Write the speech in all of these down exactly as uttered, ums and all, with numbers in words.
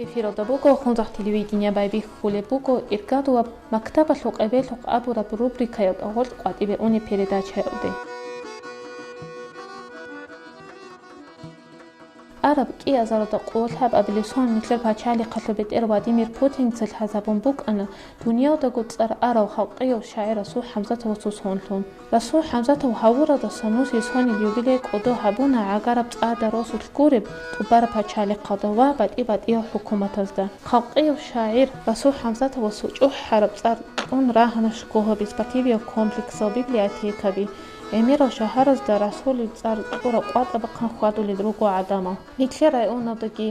Эфиралда буго Хунзахъ телевидение, байбихьулеб буго Иргадулаб мактабалъул къебелъухъ абураб рубрикаялда гъоркь къватӀибе унеб передачаялде. Араб кӀиазаралда къоло лъабабилеб сон нилъер пачалихъалъул бетӀер Владимир Путинца лъазабун букӀана дуниялдаго цӀар арав халкъияв шагӀир Расул ХӀамзатовасул сонлъун. Расул ХӀамзатов гьавуралдаса нусица сонил юбилей кӀодо гьабуна гӀагараб цӀарда росулъ гуреб тӀубараб пачалихъалда ва батӀи-батӀиял хӀукуматазда. Халкъияв шагӀир Расул ХӀамзатовасул чӀухӀараб цӀар кьун рагьана школаби, спортивиял комплексал, библиотекаби. ГӀемерал шагьаразда Расулил цӀар кьураб къватӀабахъан хьвадулел руго гӀадамал. Нилъер районалдаги,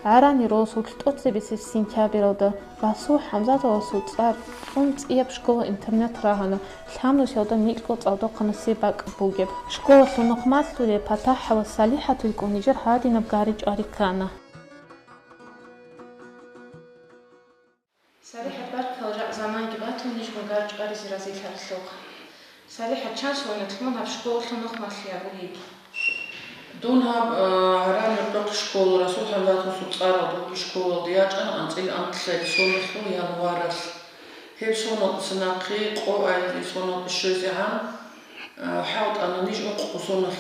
ГӀарани росулъ тӀоцебесеб сентябралда Расул ХӀамзатовасул цӀар кьун цӀияб школа-интернат рагьана, лъабнусиялда микьго цӀалдохъанасе бакӀ бугеб. Школалъул нухмалъулел ПатахӀ ва СалихӀат вукӀун нижер гьадинаб гари-чӀвари ккана. СалихӀат, баркала, жакъа заманги батун, нижгун гари-чӀваризе разилъаралъухъ. СалихӀат, чан соналъ мун гьаб школалъул нухмалъи абулеб? Дун гьаб, а, гӀарани рокъ школа, Расул ХӀамзатовасул цӀаралда бугеб школалда ячӀана анцӀила анлъабилеб соналъул январалъ. Гьеб соналдаса нахъе къоялде соналда щвезегӀан, а, хӀалтӀана ниж ункъо соналъ,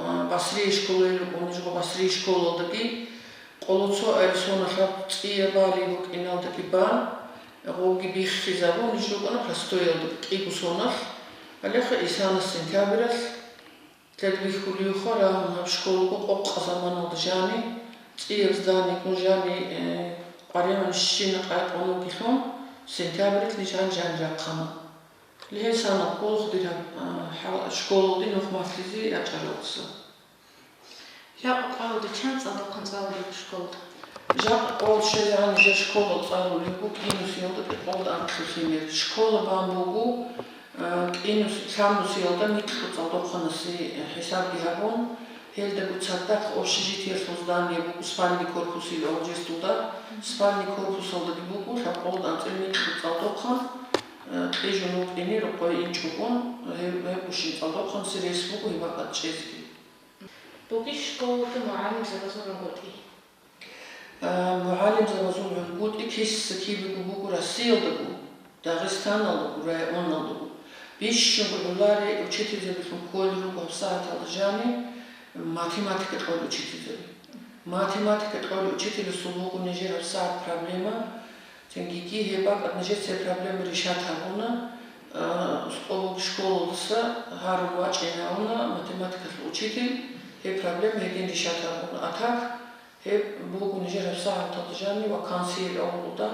а, Басрие школаялде рукӀун ниж гъо Басрие школалдаги, къоло цоабилеб соналъ цӀиябали букӀиналдаги бан, гъоги биххизабун ниж рукӀана простоялда кӀиго соналъ, гьалеха исана сентябралъ. Лъадбихьулевха рагьун гьаб школаго къокъа заманалда жани, цӀияб зданиягун жани, э, къваригӀун щина къайкъун вугелъул, сентябралъ ниж гьанже-гьанже рахъана. Лъесан кколха дир гьаб, а, хӀал-, школалде нухмалъизе ячӀаралдаса. Жакъа къоялде чан цӀалдохъан цӀалулеб школалда? Жакъа къоялде щвезегӀан нижер школа цӀалулеб буго кӀинусиялда кӀикъоялда анкьлъулъ гьеб. Школа бан буго, а, кӀинус-, лъабнусиялда микьго цӀалдохъанасе хӀисабги гьабун, гьелдаго цадахъ общежитиялъул здание буго, спальный корпусил гьалжесдулда, спальный корпусалдаги буго лъабкъоялда анцӀила микьго цӀалдохъан, а, кьижун вукӀине рокъой инчӀогун, гьеб, гьеб гущин цӀалдохъанасе рес буго гьеб бакӀалде чӀезеги. Бугищ школалда мугӀалимзабазул рунгутӀи? А, мугӀалимзабазул рунгутӀи киса-кибего буго Россиялдаго, Дагъистаналдаго, районалдаго. Бищунго гӀолари учительзабилъун кколел руго гьабсагӀаталда жани математика кьолел учительзаби. Математика кьолел учительасул буго нижер гьабсагӀат проблема. Цинги гьеб бакӀалде нижеца проблема решать гьабуна, а, Ускъобуги школалдаса гьарун вачӀинавуна математикалъул учитель, гьеб проблема гьедин решать гьабуна. А так, гьеб буго нижер гьабсагӀаталда жани вакансиял авлуда,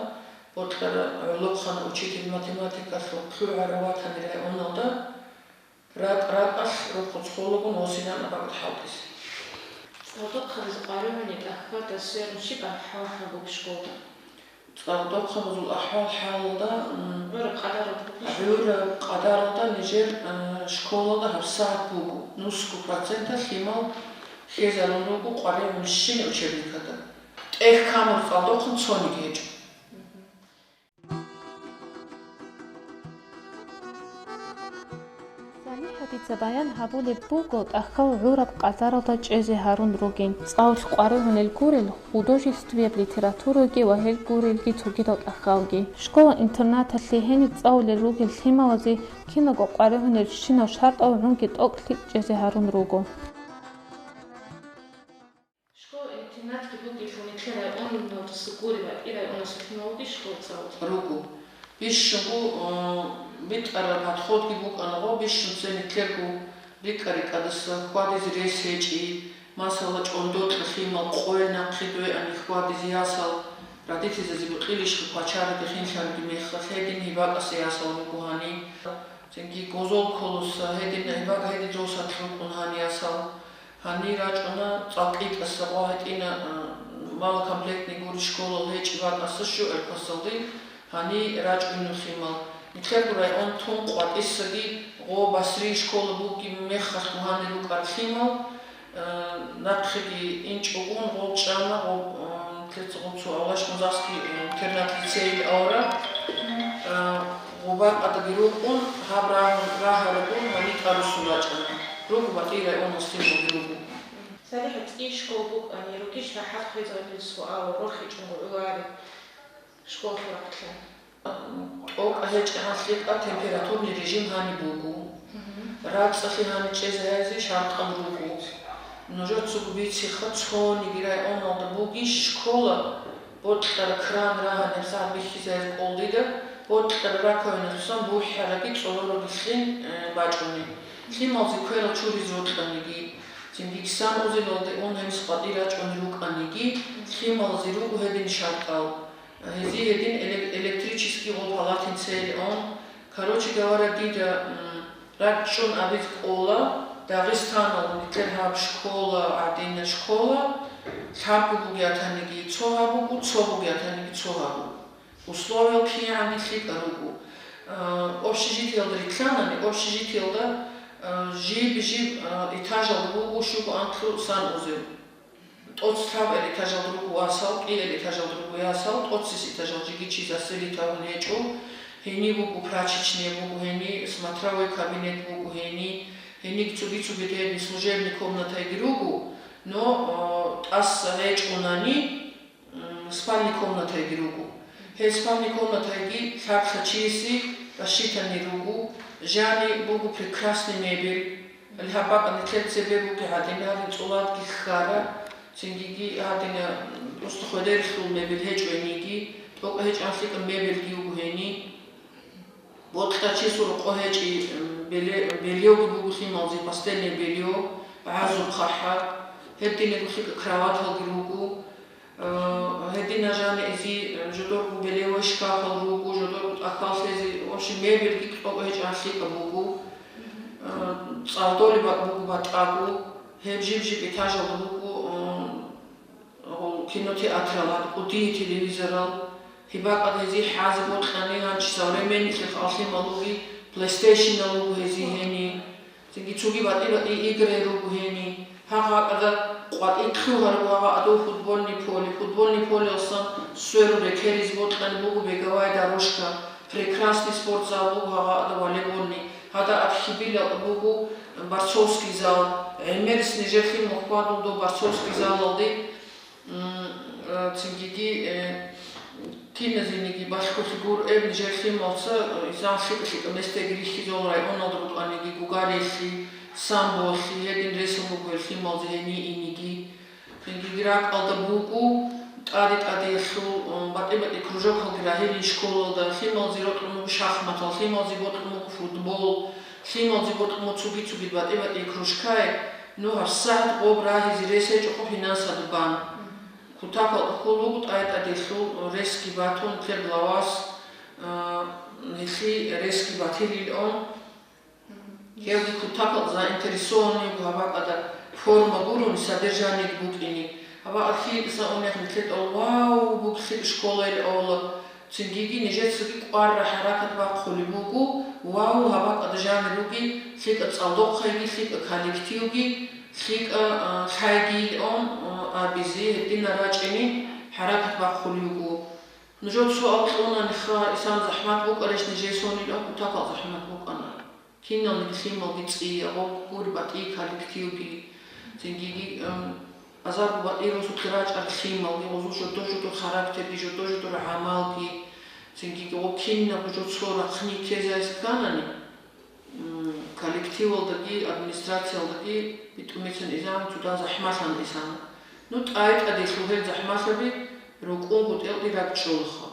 бокьараб гӀолохъанав учитель математикалъул лъугӀарав ватани районалда. РакӀ-ракӀалъ рохъуцӀ холагун гьосинан абакь хӀалтӀизе. ЦӀалдохъабазул къваригӀуни тӀахьалда сверун щиб ахӀвал-хӀал буго школда? ЦӀалдохъабазул ахӀвал-хӀалалда, м, гӀураб къадаралда буго? ГӀураб къадаралда нижер, а, школалда гьабсагӀат буго, нусго процента лъимал хьезарун руго къваригӀун щинаб учебникалда. ТӀехь камур цӀалдохъан цониги гьечӀо. СалихӀатица баян гьабулеб буго тӀахьал гӀураб къадаралда чӀезе гьарун ругин, цӀалулъ къваригӀунел гурел художествияб литератураги ва гьел гурелги цогидал тӀахьалги. Школа-интернаталъе гьениб цӀалулел ругел лъималазе киналго къваригӀунел щинал шартӀал гӀунги тӀокӀлъи чӀезе гьарун руго. Школа-интернатги бугелъул нилъер районалдаса гуреб, батӀи районасулъ мугӀги школа цӀалулъ руго. Бищунго, э, битӀараб подходги букӀана гъо, бищун цо нилъерго рикӀа-рикӀадаса хьвадизе рес гьечӀи, масала, чӀондокьа лъимал къойил нахъе дояни хьвадизе ясал, родительзазе бокьилищха квачараги хинлъараги мехалъ, гьедин гьеб бакӀаса ясал руго гьаниб. Цинги гозол кколоса, гьедин гьеб бакӀ гьедин росатлъ рукӀун гьаниб ясал. Гьанир рачӀуна цӀакъ кӀитӀаса гъо гьитӀина, а, малокомплектный гури школал гьечӀеб бакӀаса щугӀел классалде гьанир рачӀуна лъимал. Нилъерго район тун къватӀисаги гъо Басри школа бугеб мехалъ гьанир рукӀар лъимал, а, нахъеги инчӀогун гъо чӀана, гъо, а, нилъеца гъо цо Алаш Музахский, а, интернат-лицейил авараг, а, гъо бакӀалдаги рукӀун, гьаб рагьун, рагьарагун гьанир тӀадвуссун рачӀана. Руго батӀи районал лъималги руго. ЦалихӀа, цӀи школ букӀани, ругищ рахӀат хвезабулел суал, рорхичӀого гӀолареб школалъул рахъалъан? ТӀокӀ гьечӀеб гьанлъикӀа температурный режим гьаниб буго. Мгм. РацӀцӀалъи гьаниб чӀезаризе шартӀал руго. Нужецаго бициха, цониги районалда бугищ школа, бокьараб кран рагьаниб сагӀат бихьизаризе кӀолдида, бокьараб раковиналъусан бухӀараги цӀолороги лъим, э, бачӀунеб. Лъималзи кверал чуризе рокьаниги, цинги санузелалде ун гьеб къватӀир рачӀунел рукӀаниги, лъималзи руго гьедин шартӀал. Гьезие гьедин эле-, электрический гъоб гьалатин цейилан. Короче говоря, дида, м, рачӀчӀун абизе кӀола, Дагъистаналда нилъер гьаб школа, гьадинаб школа, лъабго бугеатаниги цо гьаб буго, цо бугеатаниги цо гьаб буго. Условиял кигӀанги лъикӀал руго. А, общежитиялда рилълъанани, общежитиялда, а, жиб-жиб, а, этажал буго щуго-анкьго санузел. ТӀоцебесеб этажалда руго васал, кӀиабилеб этажалда руго ясал, тӀоцебесеб этажалда жеги чи заселить гьабун гьечӀо. Гьениб буго прачечная, буго гьениб смотровой кабинет, буго гьениб, гьениб цоги-цоги гьениб служебный комнатайги руго, но, э, тӀаса гьечӀонани, м, спальный комнатайги руго. Гьел спальный комнатайги лъаб-лъаб чиясе рассчитанный руго, жаниб буго прекрасный мебель. Гьаб бакӀ нилъер цебе бугеб гьадин, гьадин цӀуладги хьара, цингиги гьадин, просто хведералъул мебель гьечӀо гьениги, тӀокӀ гьечӀеб гьанлъикӀаб мебельги буго гьениб. Бокьарав чиясул рокъов гьечӀеб, м, беле-, бельёги буго лъималзи, постельное бельё, гӀазурхъа хӀа, гьединаб гьанлъикӀаб кроваталги руго. Э, гьедин жаниб гьезие, э, жодорго белевой шкафал руго, жодорго тӀахьал лъезе, в общем, мебельги тӀокӀ гьечӀеб гьанлъикӀаб буго. Э, цӀалдолеб ба-, буго батӀаго, гьеб жиб-жиб этажалда буго, э, гъол кинотеатрал, кӀудияб телевизорал, гьеб бакӀалда гьезие хӀазе бокьани, гьанже современный лъимал ругел PlayStation-ал руго гьезие гьениб. Цинги цоги батӀи-батӀи играй руго гьениб. Гьагъа-гьакъада къватӀир лъугьараб гьагъа гьадув футбольный поле, футбольный полеялдасан сверун рекеризаб бокьани буго беговая дорожка, прекрасный спортзал буго гьагъа гьада волейбольный, гьада атхьибилал буго борцовский зал, гӀемерис нижер лъимал хьвадулев борцовский залалде. М, э, цингиги, э, киназениги балъголъи гуро, эб нижер лъималца, э, изан лъикӀа-лъикӀа местаги рихьизул районалда рукӀаниги, гугариялъе, самбоялъе, гьедин ресун буго гьел лъималзе гьениб иниги. Цингиги ракӀалда буго, тӀаде-тӀадеялъул, э, батӀи-батӀи кружокалги рагьилин школалда, лъималзе рокьун буго шахматал, лъималзе бокьун буго футбол, лъималзе бокьун буго цоги-цоги батӀи-батӀи кружкай. Ну, гьабсагӀат гъоб рагьизе рес гьечӀо финансалда бан. Кутакал хьул руго тӀаде-тӀадеялъул ресги батун, нилъер главас, а, гьелъие ресги батилилан. Гьевги кутакал заинтересованный вуго гьаб бакӀалда форма гурони, содержаниеги букӀине. Гьаб бакӀалда лъималаца унехъ нилъеда, вау, бугелъул школайилан. Цингиги нижецаги кӀвар-хӀаракат бахъулеб буго, вау, гьаб бакӀалда жанир ругел лъикӀаб цӀалдохъайги, лъикӀаб коллективги, лъикӀаб, а, лъайгийилан, а, абизе, гьединал рачӀине хӀаракат бахъулеб буго. Нужер суал кьунаниха, исана захӀмат букӀарищ нижесунилан? Кутакал захӀмат букӀана. Киналниги лъималги цӀи, гъоб гури батӀи коллективги. Цингиги, ам, азарго батӀи росулъ рачӀарал лъималги, гъозул жодор-жодор характерги, жодор-жодор гӀамалги. Цингиги гъоб кинабго жо цо рахъни ккезайис кканани, м, коллективалдаги, администрациялдаги битӀумицин изан цо дагь захӀмалъана исана. Ну, тӀаде-тӀадеялъул гьел захӀмалъаби рукӀунгутӀелги ракӀчӀолаха.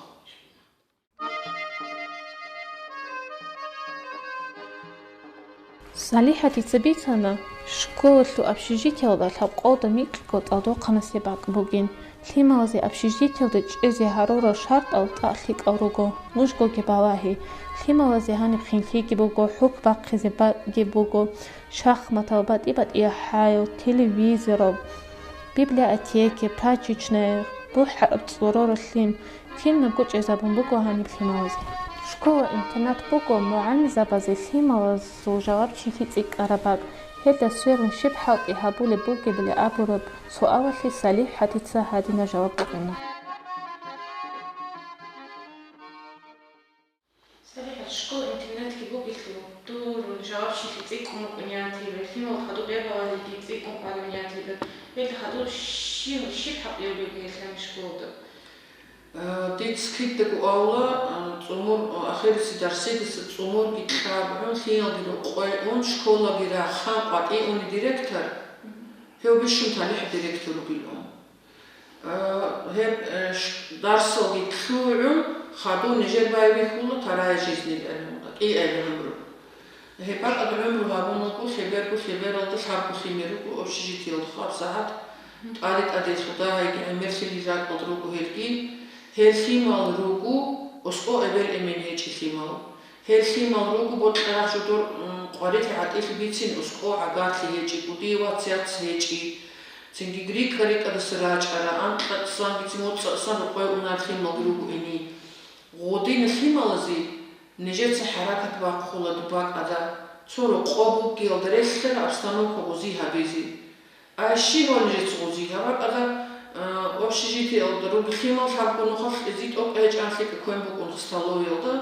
СалихӀатица бицана, школалъул общежитиялда лъабкъоялда микьго цӀалдохъанасе бакӀ бугин. Лъималазе общежитиялде чӀезе гьарурал шартӀал тӀад лъикӀал руго, нужгоги балагье. Лъималазе гьаниб хинлъиги буго, хӀухь бахъизе бакӀги буго, шахматал, батӀи-батӀиял хӀаял, телевизорал, библиотеки, прачечная, бухӀараб цӀорорал лъим, кинабго чӀезабун буго гьаниб лъималазе. Школа-интернат буго, мугӀалимзабазе лъималазул жавабчилъи цӀикӀкӀараб бакӀ, гьелда сверун щиб хӀалтӀи гьабулеб бугебали абураб суалалъе СалихӀатица гьадинаб жаваб кьуна. СалихӀат, школа-интернатги бугелъул, дур жавабчилъи цӀикӀкӀун букӀунеб ятила, лъимал хадуб гӀебалалиги цӀикӀкӀун къваригӀунеб ятила, Гьел гьадур щиб, щиб хӀакъ гьабулеб гьел лъани школда? Э, дица кидаго авла, э, цӀумур, э, ахирисеб дарсидаса цӀумурги кьабгӀун, лъиялги рокъой ун, школаги рахан къватӀи уни директор, гьев бищун талихӀ директор вугилан. Э, гьеб, э, ш-, дарсалги лъугӀун, хадув нижер байбихьула тарая жизнилан, кӀиабилеб гӀумру. Гьеб бакӀалда гӀумру гьабун вуго, лъеберго лъебералда лъабго лъимер руго общежитиялда хаб сагӀат тӀаде-тӀаделъуда, гьайги гӀемерлъи ракӀалда руго гьелги. Гьел лъимал руго, оскӀо эбел-эмен гьечӀи лъимал. Гьел лъимал руго бокьарахъ жодор, м, къварилъи гӀатӀилъи бицин, оскӀо гӀагарлъи гьечӀи, кӀудияв вац-яц гьечӀи. Цинги рикӀа-рикӀадаса рачӀара, анкьацӀцӀангицин моцӀацӀцӀан рокъой унар лъималги руго гьениб. Гъодина лъималазе нижеца хӀаракат бахъула доб бакӀалда, цо рокъоб бугеялда релълъараб обстановка гъозие гьабизе. Ай щиб гьанже цо гъозие гьаб бакӀалда, а, общежитиялда ругел лъимал лъабго нухалъ кьезе тӀокӀ гьечӀан лъикӀа квен букӀун столовиялда,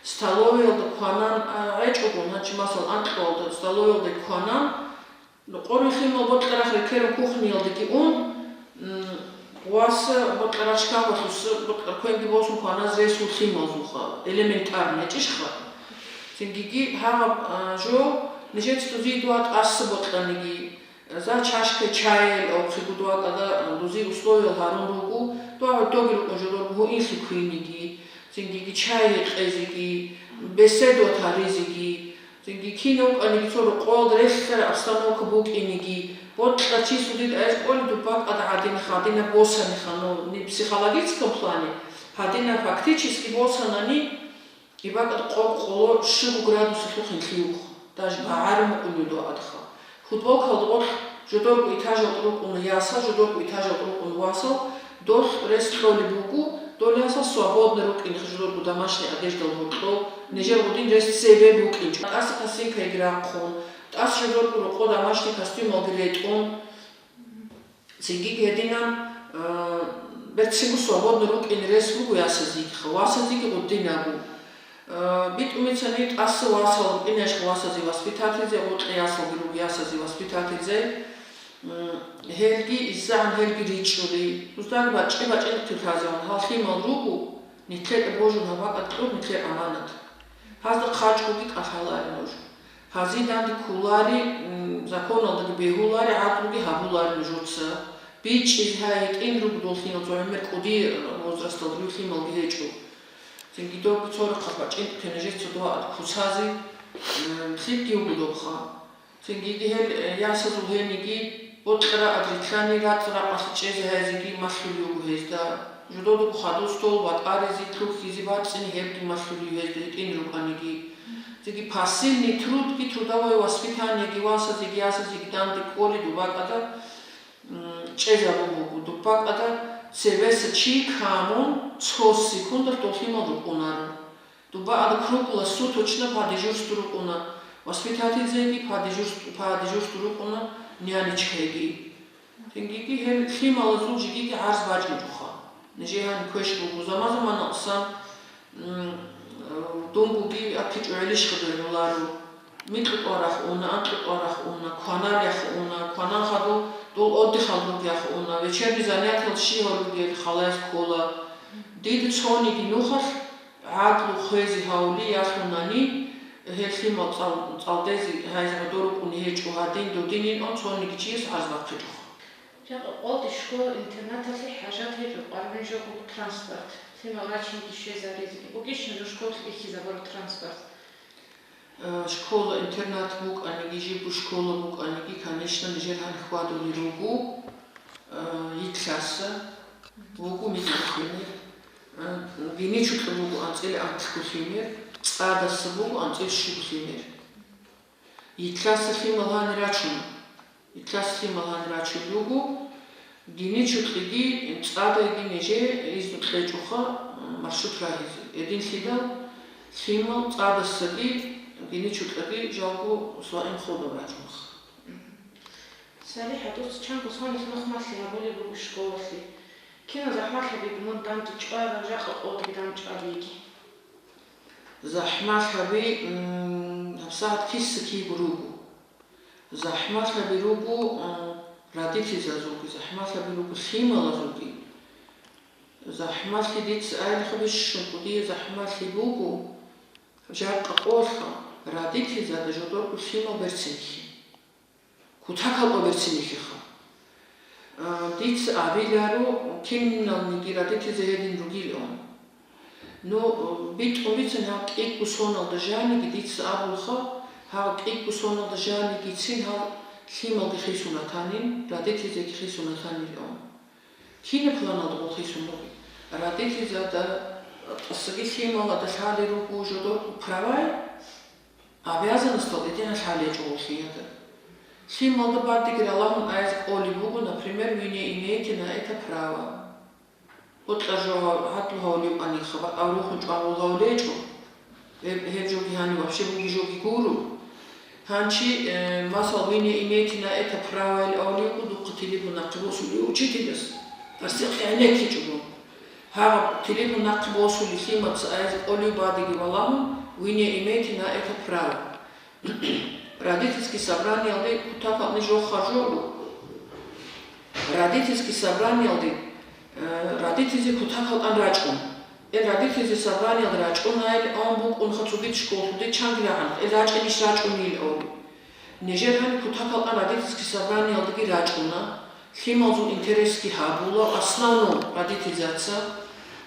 столовиялда кванан, а, гьечӀого, гьанчи, масал, анкьалда столовиялда кванан, Къорги лъимал бокьарахъ рекерун кухниялдаги ун, м, васа бокьарахъ шкафалъуса бокьарахъ квенги босун кваназ ресул лъималзулха, элементарно, гьечӀищха? Цингиги гьагъаб, а, жо, нижеца дозие дуа тӀаса бокьаниги, за чашкай чаял авхъего дуа тӀада, а, дозие условиял гьарун руго, дуа гьоркьоги рукӀун жодорго гьуинлъи квиниги, цингиги чай гьекъезеги, беседовать гьаризеги, Цинги кинав вукӀаниги цо рокъоялда релълъараб обстановка букӀиниги, бокьарав чиясул дида гьез кӀолеб доб бакӀалда гьадинаб, гьадинаб босаниха, ну, не в психологическом плане, гьадинаб фактически босанани, и бакӀалда къо-, къоло щуго градусалъухъ инлъиюха, даже багӀарун букӀунев дугӀадха. Футболкалда гъоркь жодорго этажалда рукӀуна ясал, жодорго этажалда рукӀуна васал, долъ рес кьолеб буго, дол ясал свободно рукӀинха жодорго домашний одеждал гьоркьоб, нижер гъодин рес цебе букӀинчӀо. ТӀаса косынкайги рахъун, тӀаса жодорго рокъо домашний костюмалги ретӀун. Цинги гьединан, э, берцинго свободно рукӀине рес буго ясазеги, васазеги гъодинабго. Э, битӀумицани тӀаса васал рукӀинайищ васазе воспитательзе, гъоркье ясалги руго ясазе воспитательзе. М, гьелги изегӀан гьелги ричӀчӀули, дуздаги бачӀи-бачӀи нух лъазегӀан, гьал лъимал руго, нилъер божун гьаб бакӀалда кьур нилъер аманат. Гьазда хъачӀгоги кӀалъалари нуж. Гьазие данде кколари, м, законалдаги бегьулари, гӀадлуги гьабулари нужеца. БичӀчӀизе гьай гьитӀин руго дол лъимал, цо гӀемер кӀуди возрасталда ругел лъималги гьечӀо. Цинги добги цо рахъалъ бачӀинтӀ ккене жеца дуа ад куцазе, м, лъикӀги вуго добха. Цинги гьел, э, ясазул гьениги, бокьараб ад рилълъани, рацӀцӀа ракъалъе чӀезе гьезиги малъулев вуго гьезда. Жододаго хадув стол батӀаризе, лъухьизе бацӀцӀине гьебги малъулев гьезда гьитӀин рукӀаниги. Цинги посильный трудги, трудовое воспитаниеги васазеги ясазеги данде кколеб доб бакӀалда, м, чӀезабун буго. Доб бакӀалда цебеса чи камун, цо секундалъ дол лъимал рукӀунаро. Доб бакӀалда круглосуточно по дежурству рукӀуна воспитательзеги, по дежурству, по дежурству рукӀуна нянечкайги. Цинги гьел лъималазул жигиги гӀарз бачӀинчӀоха. Нижее гьаниб квеш буго заман-заманалъ, м, дунгоги ахъичӀо гӀелищха дойгьуларо. Микьу тӀварахъ уна, анкьу тӀварахъ уна, кваналехъ уна, кванан хадув дол отдыхал ругехъ уна, вечерний занятиял щиб гьабулеб халаялъ ккола. Дида цониги нухалъ гӀадлу хвезе гьавули ялъунани, гьел лъимал цӀал-, цӀалдезе гьайзе гӀодор рукӀун гьечӀо гьадин, додинин он цониги чияс гӀарз бахъичӀоха. Жакъа къоялде школа-интернаталъе хӀажат гьечӀо къваригӀун жо буго транспорт, лъимал рачинги щвезаризеги. БукӀищин жо школалъ бихьизабураб транспорт? Э, школа-интернат букӀаниги, жибго школа букӀаниги, конечно, нижер гьаниб хьвадулел руго, э, йитлъаса буго микьу лъимер, э, гиничукьа буго анцӀила анлъго лъимер, цӀадаса буго анцӀила щуго лъимер. Йитлъаса лъимал гьанир рачуна. Йитлъаса лъимал гьанир рачулел руго, гиничукьаги цӀадайги нижее изну кьечӀоха, м, маршрут рагьизе. Гьединлъидал лъимал цӀадасаги гиничукьаги жалго своим ходом рачӀунха. Салихат, дуца чанго соналъ нух малъи гьабулеб буго школалъе. Кинал захӀмалъаби мун данде чӀварал, жакъа къоялдеги данде чӀваби йиги? ЗахӀмалъаби, м, гьабсагӀат киса-киего руго. ЗахӀмалъаби руго, м, Родительзазулги захӀмалъаби руго, лъималазулги. ЗахӀмалъи дица аялъа бищун кӀудия захӀмалъи буго, жакъа къолъа родительзада жодорго лъимал берцинлъи. Кутакал берцинлъиха. А, дица абиларо, киналниги родительзе гьедин ругилан. Ну, битӀун бицин гьаб кӀикӀго соналда жаниги дица абулха, гьаб кӀикӀго соналда жанигицин гьал лъималги хисун атанин, родительзеги хисун атанилан. Кинаб планалда гъол хисун ругел? Родительзада тӀасаги лъималада лъалел руго жодорго правай, обязанностал тӀадегӀан лъалел гьечӀо гъолъиялда. Лъималда бадиги ралагьун айзе кӀолеб буго, например, вы не имеете на это права. Бокьа жо гьав-, гьадлу гьавулев кӀанихъа, бакӀ гьаврухъун чӀван гъол гьавулечӀо. Гьеб, гьеб жоги гьанив вообще буги жоги гуро. Гьанчи, э, масал, вы не имеете на это права ил авлиего духъа телефон нахъе босулев учителас. Дарсихъ гӀенеккичӀого. Гьаб телефон нахъе босулев лъимаца айзе кӀолев бадиги валагьун, вы не имеете на это права. Родительский собраниялде кутакалъни жо хъаржуго. Родительский собраниялде, э, родительзе кутакалъан рачӀун. Э, родительзе собраниялде рачӀунайил ан букӀунха цогид школалъуде чанги рагӀанха, э, рачӀинищ рачӀунейил ан. Нижер гьаниб кутакалъан родительский собраниялдеги рачӀуна. Лъималзул интересги гьабула, в основном родительзаца.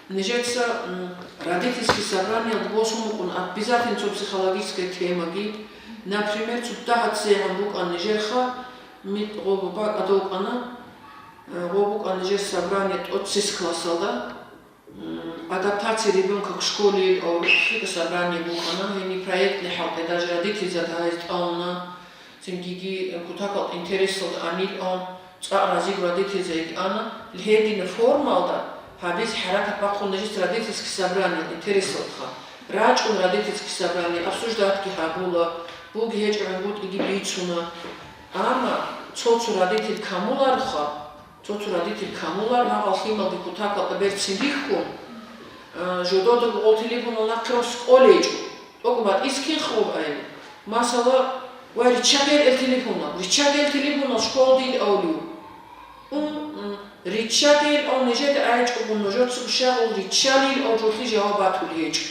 Нижеца, м, родительский собраниялда босун букӀун обязательно цо психологическая темаги. Например, цо дагьаб цегӀан букӀан нижерха, микь гъоб бакӀ адовкӀана, э, гъоб букӀан нижер собрание тӀоцис классалда. М, адаптация ребёнка к школе, э, урухкьида собрание букӀана, гьениб проектный хӀалтӀе даже родительзаца гьайз тӀалуна, цинги кутакал интересалда анилан, цӀакъ разиго родительзайги ана, гьедина формалда гьабиз хӀаракат бахъун нижеца родительский собрание интересалдаха. РачӀун родительский собрание, обсуждатги гьабула, буги гьечӀеб гӀунгутӀиги бицуна. Амма цо-цо родитель камулароха, Цо-цо родитель камулар гьагъал лъималги кутакалда берцин рихьун, а, жодода гъол телефонал нахъе рос кӀолечӀо. ТӀокӀ батӀис кин хъуб айли. Масала, вай, риччагел ил телефонал, риччагел телефонал школалда ил авлиу. Ун, ун, риччагел ав нижеда айчӀого нужецаго щагъул риччалил ав жолъи жаваб батулеб гьечӀо.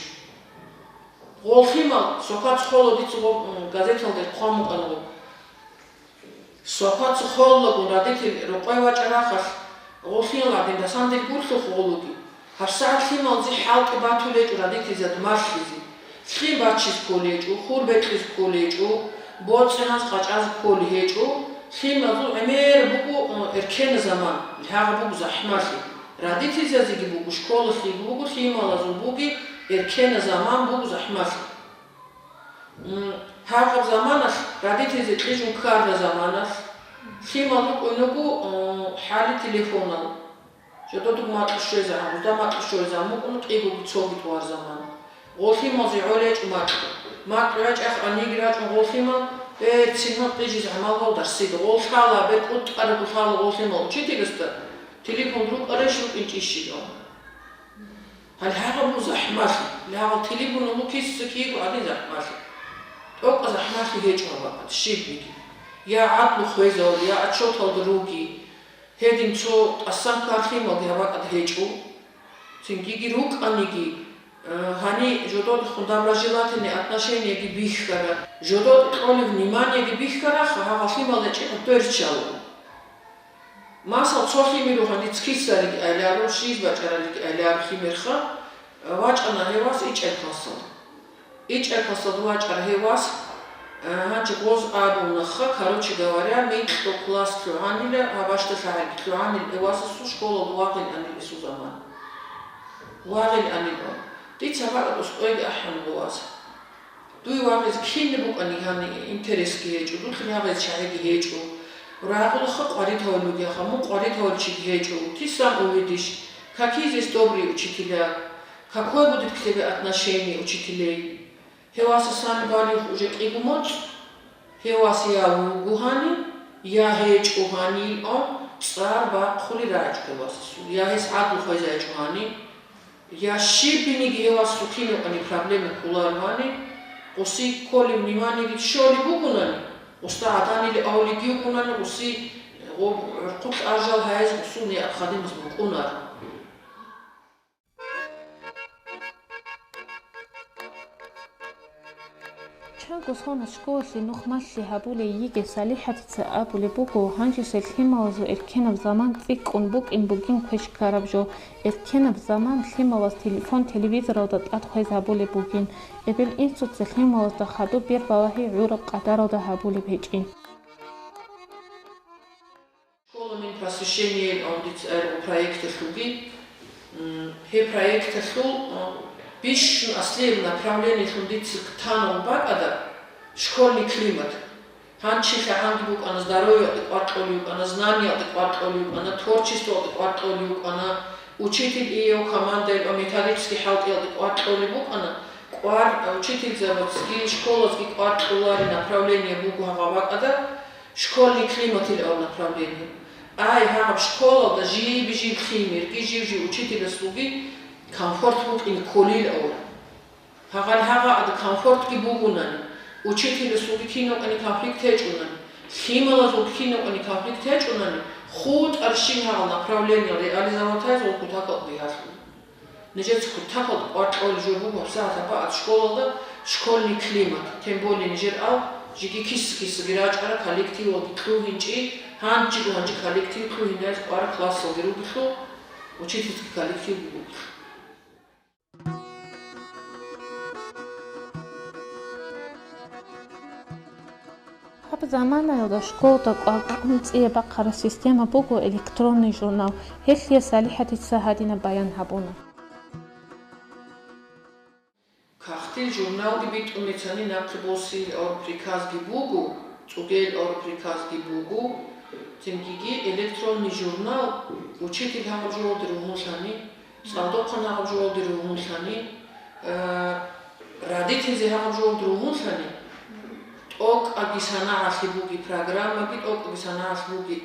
Гъол лъимал, сокаца хола дица гъоб, м, газеталда хъван букӀана гъоб. Сокаца холагун родитель рокъой вачӀарахъалъ, гъолъиялгӀадин дасандир гурлъухъ гъолуги. ГьабсагӀат лъималзи хӀалтӀи батулечӀо родительзад малъизе. Лъим баччиз кколечӀо, хур бекьиз кколечӀо, боцӀи-наз къачӀаз кколи гьечӀо, лъималзул гӀемер буго, э, эркена заман, лъагъ буго захӀмалъи. Родительзазеги буго, школалъеги буго, лъималазул буги, эркена заман буго захӀмалъи. М, гьагъаб заманалъ, родительзе кьижун ккараб заманалъ, лъимал рукӀун руго, м, хӀали телефонал. Жодода макьу щвезегӀан, гъузда макьу щвезегӀан букӀун кӀигоги цоги тӀугьар заман. Гъол лъималзе гӀолечӀо макьу. Макьу гьечӀахъ аниги рачӀун гъол лъимал, э, цинал кьижиз гӀамал гъол дарсида. Гъол лъала, бер кӀутӀарабго лъала гъол лъимал учительасда, телефон рукӀарищ, рукӀинчӀищ ил ан. Гьале гьагъаб бу захӀмалъи, гьагъал телефонал букиса киего гьадин захӀмалъи. ТӀокӀа захӀмалъи гьечӀо гьабакъад щибниги. Я гӀадлу хвезавули, я отчеталда руги. Гьедин цо тӀасан ккар лъималги гьабакъад гьечӀо. Цингиги рукӀаниги, э, гьани жододехун доброжелательные отношенияги бихьара, жододе кьолеб вниманиеги бихьараха, гьагъал лъимал гьечӀеб дверчало. Масал, цо лъимер вугьан дица кисариги айларо, щиз бачӀаралиги айларо лъимерха, вачӀана гьев вас ичӀел классалда. ИчӀел классалда вачӀара гьев вас, э, гьанже гъоз абунаха, короче говоря, микьго класс лъугьанила, гьабашда лъагӀелги лъугьанил гьев васасул школалда вагъил анил эсул заман. Вагъил анил ан. Дица гьаб бакӀалда устӀойги ахӀана гъов вас. Дуе вагъизе кинаб букӀани гьани интересги гьечӀо, дулъе вагъизе чагӀиги гьечӀо. Рагъулаха къварид гьавулугеха, мун къварид гьавулчиги гьечӀо. Кисан увидиш, какие здесь добрые учителя, какое будет к тебе отношение учителей? Гьев васасан балигъ уже кӀиго моцӀ, гьев вас я вуго гьани, я гьечӀо гьанил ан, цӀар бахъули рагӀичӀо гьев васасул, я гьес гӀадлу хвезайчӀо гьани. Я щибниги гьев вас сухинавани проблема кколарвани, гъуси кколеб вниманиеги щолеб бугунани, гъусда гӀаданили авлиги вугунани, гъуси, ГӀурхъулъ ажал гьайз гъусул неаб хадимаз букӀунар. Чанго соналъ школалъе нухмалъи гьабулей йигей СалихӀатица абулеб буго, гьанжеса лъималазул эркенаб заман цӀикӀкӀун букӀин бугин квеш ккараб жо. Эркенаб заман лъималаз телефон, телевизоралда тӀад хвез гьабулеб бугин, эбел-инсуца лъималазда хадуб бер балагьи гӀураб къадаралда гьабулеб гьечӀин. Школа Минпросвещениялъул дица гьаргӀу проекталъулги, м, гьеб проекталъул, а, бищун аслияб направлениялъун дица танун бакӀада школьный климат. Гьанчи лъагӀанги букӀана, здоровьеялде кӀвар кьолев вукӀана, знаниялде кӀвар кьолев вукӀана, творчествоялде кӀвар кьолев вукӀана, учитель и его командаялъул методический хӀалтӀиялде кӀвар кьолеб букӀана, кӀвар, учительзабазги школазги кӀвар кьолареб направление буго гьаб бакӀада, школьный климатил гьаб направление. Ай, гьаб школалда жиб-жиб лъимерги, жив-жив учителасулги комфорт букӀине кколил гьаб. Гьагъал гьагъа ада комфортги бугунани, учителасулги кинаб-къани конфликт гьечӀунани, лъималазулги кинаб-къани конфликт гьечӀунани, хутӀарщин гьагъал направление реализоватайзе кутакал бигьалъула. Нижеца кутакалда кӀвар кьолеб жо буго гьабсагӀат гьабаат школалда школьный климат, тем более нижер ал жеги киса-кисаги рачӀарал коллективалги лъугьинчӀей, гьанжего гьанже коллектив лъугьиназе кӀвараб классалги ругелъул, учительский коллективги бугелъул. Гьаб заманаялда школда кӀвар кьун цӀияб бахъараб система буго электронный журнал, гьелъие СалихӀатица гьадинаб баян гьабуна. Кагътил журналги битӀун бицани нахъе босил гьаб приказги буго, цӀугел гьаб приказги буго, цинги электронный журнал учитель гьаб жоялде ругьунлъани, цӀалдохъан гьаб жоялде ругьунлъани, э, родительзе гьаб жоялде ругьунлъани, тӀокӀаги санагӀалъи буги, программаги тӀокӀаги санагӀалъи буги,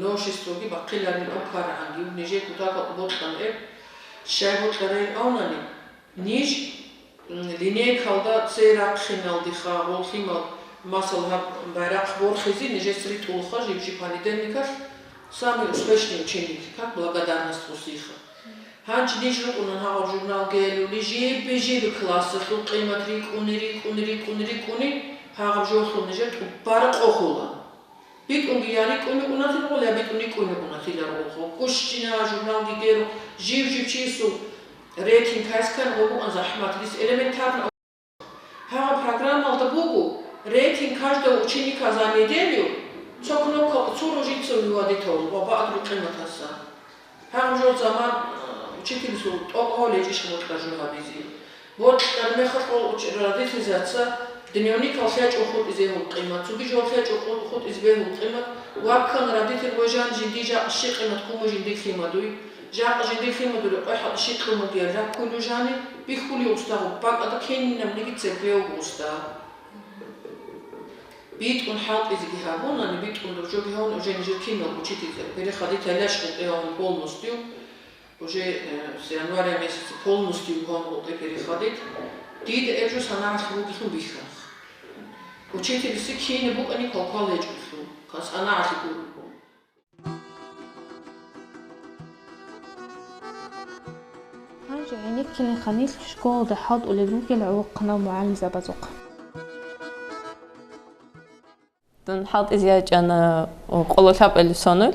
новшествоги бахъиларин аб ккарагӀанги, нижер кутакал бокьан эб, щай бокьарайин абунани, ниж, м, линейкалда цей рахъиналдеха гъол лъимал, масала, гьаб байрахъ борхизе нижеца ритӀулаха жиб-жиб понедельникалъ «Самый успешный ученик», как благодарность гъусиха. Гьанже ниж рукӀунан гьагъаб журнал гелули, жибе-жибе классалъул къимат рикӀкӀуни, рикӀкӀуни, рикӀкӀуни, рикӀкӀуни, гьагъаб жолъун нижер тӀубараб къо хула. БитӀунги я рикӀкӀуни укӀунатил гъол, я битӀун рикӀкӀуни укӀунатилар гъол. Гущина журналги геру, жив-жив чиясул рейтинг кайскан гъо букӀан захӀмат, дис элементарно. Гьагъа программалда буго, рейтинг каждого ученика за неделю, цо кнопка цо ружицун виводитал ва баъд рукъинатаса. Гьагъ жо заман, э, учительзул тӀокӀав лечӀищ бокьар жо гьабизе. Бокьар мехалъ гъол уч-, родительзаца дневникал лъечӀо хутӀизе гьул къимат, цоги жо лъечӀо ху-, хутӀизе бегьул къимат, ваккан родитель ва жан жинди жакъа щи къимат ккун жинди лъимадуй, жакъа жинди лъимадури къой хӀалтӀи щикълъун бугеян раккуй нужани, бихьулев устагъуб бакӀада кинабниги цебе вуго уста. БитӀун хӀалтӀизеги гьабунани, битӀун дуржоги гьавун, уже нижер кинал учительзаби переходить гьалаш гьукъи гьавун полностью, уже, э, с января месяца полностью гьавун гьукъи переходить. Дида гьеб жо санагӀалъ бугелъул бихьана. Учительси кине букӀани квалквал гьечӀолъул, ка-, санагӀалъи гуро. Гьанже гӀенеккилин ханилъ школалда хӀалтӀулел ругел гӀолохъанал мугӀалимзабазухъ. Дун хӀалтӀизе ячӀана къоло лъабкъоялда соналъ,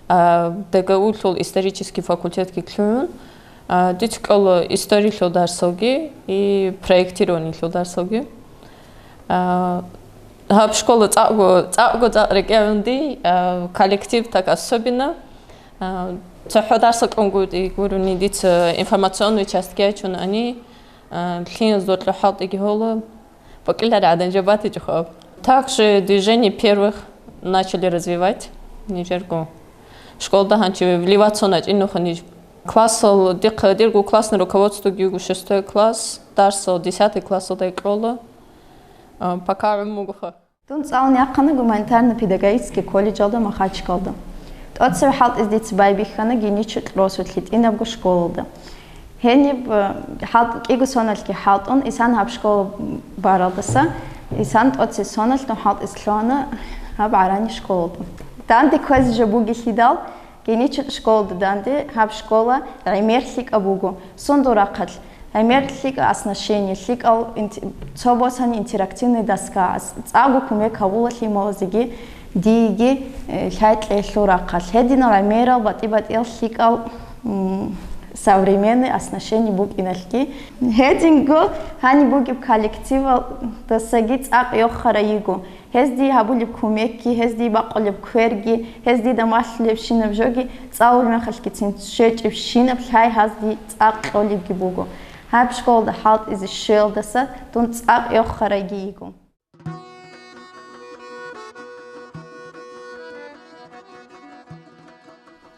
а, ДГУ-лъул исторический факультетги лъугӀун, а, дица кӀола историялъул дарсалги и проектированиялъул дарсалги. А, гьаб школа цӀакъго, цӀакъго цӀакъ рекӀелъунди, а, коллектив так особенно. А, цохӀо дарсал кьунгутӀи гурони дица информационный частьги ячун ани, а, лъиянз доркьо хӀалтӀиги гьола, бакӀилари гӀадан жо батичӀо хаб. Также движение первых начали развивать нижерго. Школда гьанчи вливаться начӀинуха ниж. Классал дихъа дирго классный руководствоги вуго шестой класс, дарсал десятый классалда кьола. А, пока гӀумугуха. Дун цӀалун яхъана гуманитарно-педагогический колледжалда Махачкалда. ТӀоцебе хӀалтӀизе дица байбихьана Геничи росулъ гьитӀинабго школалда. Гьениб, э, хӀалтӀ-, кӀиго соналъги хӀалтӀун, исан гьаб школа баралдаса, исан тӀоцебе соналъ дун хӀалтӀизе лъугьана гьаб гӀарани школалда. Данде кквезе жо бугелъидал, геничел школада данде, гьаб школа гӀемер лъикӀаб буго. Сундул рахъалъ, гӀемер лъикӀа оснащение, лъикӀал инт-, цо босани интерактивный доска, ц-, цӀакъго кумек гьабула лъималазеги, диеги, э, лъай-кьеялъул рахъалъ. Гьединал гӀемерал батӀи-батӀиял лъикӀал, м, современный оснащение букӀиналъги. Гьединго гьаниб бугеб коллективалдасаги цӀакъ йохарай йиго. Гьез дие гьабулеб кумекги, гьез дие бакъулеб кверги, гьез дида малъулебщинаб жоги цӀалулеб мехалъгицин щвечӀебщинаб лъай гьаз дие цӀакъ кьолебги буго. Гьаб школада хӀалтӀизе щвеялдаса дун цӀакъ йохарайги йиго.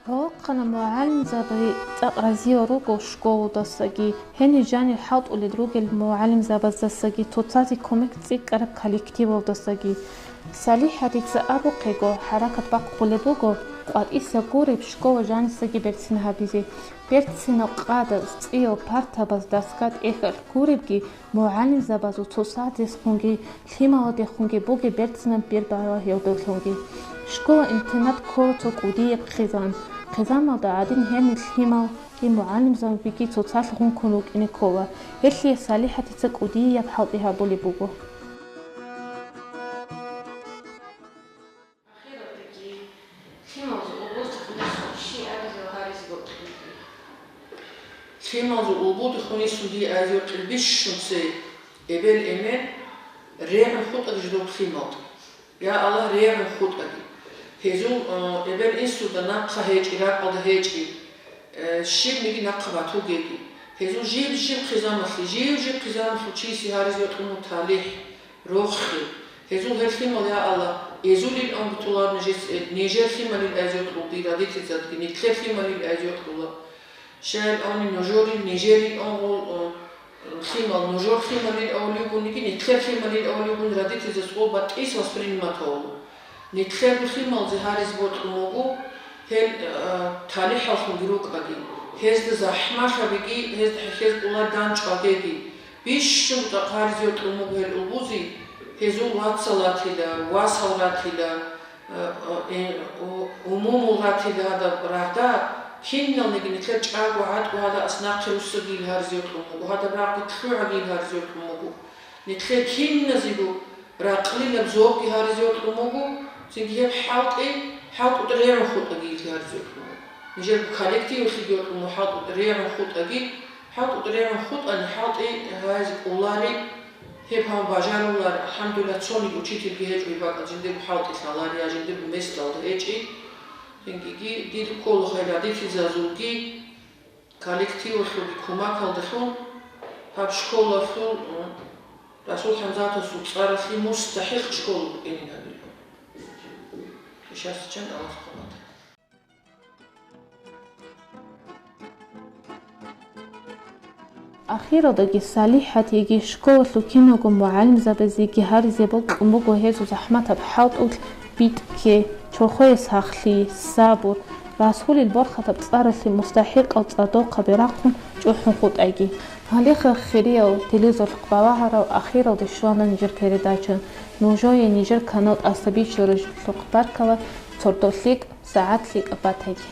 Гьоркьана мугӀалимзаби цӀакъ разиял руго школудасаги, гьенир жанир хӀалтӀулел ругел мугӀалимзабаздасаги, цоцазе кумек цӀикӀкӀараб коллективалдасаги. СалихӀатица абухъего, хӀаракат бахъулеб буго, къватӀиса гуреб школа жанисаги берцин гьабизе. Берцинаб къадаз, цӀиял партабаз, доска-тӀехьалъ гуребги, мугӀалимзабазул цоцазехунги лъималадехунги бугеб берцинаб бер бала гьелдалъунги. Школа-интернат ккола цо кӀудияб хъизан. Хъизаналда гӀадин гьенир лъималги мугӀалимзабиги цоцалъ гъункун рукӀине ккола. Гьелъие СалихӀатица кӀудияб хӀалтӀи гьабулеб буго. Ахиратдеги лъималазул улбуздехун щиб абизе ва гьаризе бокьулеб? Лъималазул улбудехун дие абизе бокьулеб бищун цей эбел-эмен регӀун хутӀаги жидер лъималда. Я Аллагь, регӀун хутӀаги. Гьезул, э, эбел-инсуда нахъа гьечӀи, ракӀалда гьечӀи, э, щибниги нахъа батугеги. Гьезул жиб-жиб хъизамалъе, жив-жив хъизамалъул чиясе гьаризе бокьун талихӀ. Рохе. Гьезул гьел лъимал, я Аллагь, эзулил онгутулар нижес, э, нижер лъималил айзур кьулги, родительзадги, нилъер лъималил айзур кьула. Щайил авни нужорил, нижерил онгул, э, лъимал, нужер лъималил авлигуниги, нилъер лъималил авлигун родительзас къо батӀис воспринимать гьавула. Нилъерго лъималзе гьариз бокьун буго, гьел, э, талихӀаллъунги рукӀаги, гьезда захӀмалъабиги, гьезда хӀехьез кӀолар данчӀвагеги. Бищун цӀакъ гьаризе кьун буго гьел улбузе, гьезул вацал ратила, васал ратила, э, э, у-, умумул ратила гьадаб рагъда, киналниги нилъер чӀаго гӀатӀу гьала ас нахъе руссагийил гьаризе кьун буго, гьадаб рагъги лъугӀагийил гьаризе кьун буго. Нилъер киназего ракълилаб зобги гьаризе кьун буго, цинги гьеб хӀалтӀи, хӀалтӀутӀ регӀун хутӀагийилги гьаризе кьун буго. Нижер коллективалъеги кьун буго хӀалтӀутӀ регӀун хутӀаги, ХӀалтӀутӀ регӀун хутӀани, хӀалтӀи гьаризе кӀолари, гьеб гьабун бажарулари, алхӀамдулиллагь, цониги учительги гьечӀо гьеб бакӀалда, жиндирго хӀалтӀи лъалари, я жиндирго месталда гьечӀи. Цинги дида ккола хай родительзазулги, коллективалъулги кумакалдалъун гьаб школалъул, м, Расул ХӀамзатовасул цӀаралъе мустахӀикъ школа букӀинин абилан. Ишасичан Аллагь хъубат. Ахиралдаги СалихӀатиеги школалъул киналго мугӀалимзабазеги гьаризе бокьун буго гьезул захӀматаб хӀалтӀулъ битӀкке, чорхое сахлъи, сабур, Расулил борхатаб цӀаралъе мустахӀикъал цӀадахъаби рахъун чӀухӀун хутӀайги. Гьалеха, хириял телевизоралъухъ балагьарал, ахиралде щвана нижер передача. Нужее нижер канал тӀаса биччалареблъухъ баркала, цо дов лъикӀ сагӀат лъикӀаб батаги.